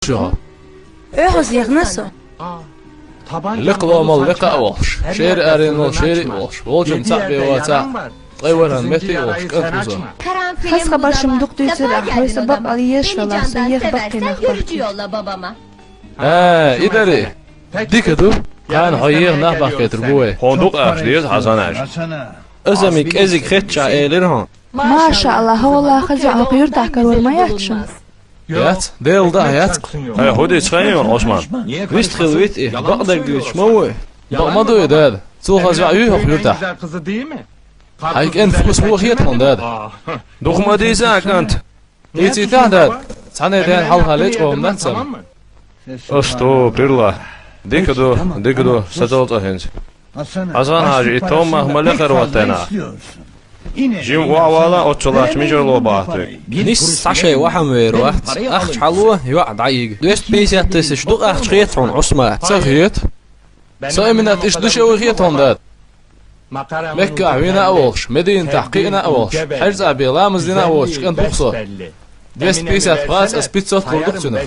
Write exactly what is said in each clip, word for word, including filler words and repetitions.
Чо? ОьгӀаз яхна со. Лекха ломал лекха а волуш, шера аренал шера а волуш, волчун цхьаъ бен вацахь, ткъе варан метта а волуш, кӀант ву со. Хаза хабарш-м дукха дуьйцура ахь, хьо сан бакъ ала езаш велахь, со еха баккхий нах бахчийта. А, и дарий? Дика ду, кхана хьо еха нах бахкийтар бу вай. Хьуна дукха ахча деза, Хьасан-Хьаьжа. Аса-м и кӀезиг хетта элира хьуна. Маша Аллах, хӀа валлахӀи, хаза хьо юьртахь карор ма яц шуна. Яц, Делан дуьхьа яц-кх. Хьай, хӀун дийца хаьий хьуна, Ӏусман? Вист хила вита и, бакъдерг дуьйцуш ма ву и. Бакъ ма ду и, дада. Цул хаза йоӀ юй хӀокху юьртахь? Хьайн кӀентан фусам хета хьуна, дада. Дукха ма дийца, кӀант. Дийцийтахь, дада. Цхьанне дена хьалха лечкъо хӀума дац сан. Астагфируллах. Дика ду, дика ду, сацал цӀа хӀинца. Хьасан-Хьаьжа, и томмах ма лекхара ваттайна. Жима охьавала, оццул ахча мичара ло бахьа тхуьга? Нисса схьа шайн охьа-м вер вац. Ахча хьало, йоӀ дӀайига. Двести пятьдесят тысяч дукха ахча хета хьуна, Ӏусман? Ца хета. Сан Аминат иштта ду шен вуй хета хьуна, дада? Меккахь вина а волуш, Мединатахь кхиъна а волуш, хьаьжцӀа бен ламаз дина а воцуш кӀант ву-кх со. Двести пятьдесят бац, ас пятьсот лур ду-кх цунах.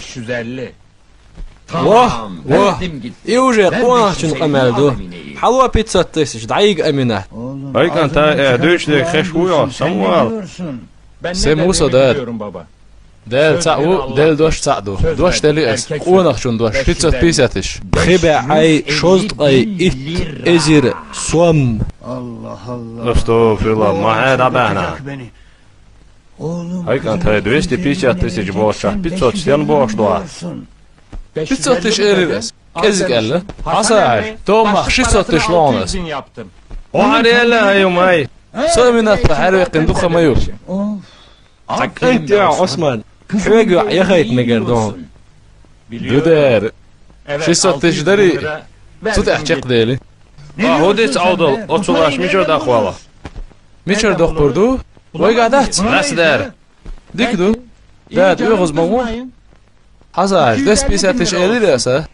Вох, вох, и уже къонахчун къамел ду. Хьало пятьсот тысяч, дӀайига, Аминат. Ай, кӀант, э, дуьйцуш дерг хезаш вуй хьо, сама вала. Сема ву со, дада. Дела цхьаъ ву, Делан дош цхьаъ ду. Дош дели ас, къонахчун дош, пятьсот пятьдесят тысяч. Пхи бӀе шовзткъе итт эзар сом. Астагфируллах, ма хье дӀабаьхьна. Хьай, кӀант, хьай, двести пятьдесят тысяч бохучохь пятьсот стенна бохуш ду ахь? Пятьсот тысяч элира ас. КӀезиг аьлла. Хьасан-Хьаьжа, томмах шестьсот тысяч ло хьуна ас. Охьа аьлла, хьай, ю май. Сан Аминат хьаьрваьккхина дукха ма ю. Цхьа кӀант ю, Ӏусман. Хьоьга йоӀ яхайта мегар ду хьуна. Ду дера. Шестьсот тысяч дарий, цу тӀехь чекхдели. Ва, хӀун дийца Ӏовдал, оццул ахча мичара даккхавала? Мичара доккхур ду? Вайгахь дац? Лаьцна дера. Дика ду. Дада, оьгӀаз ма ву. Хьасан-Хьаьжа, двести пятьдесят тысяч элира аса.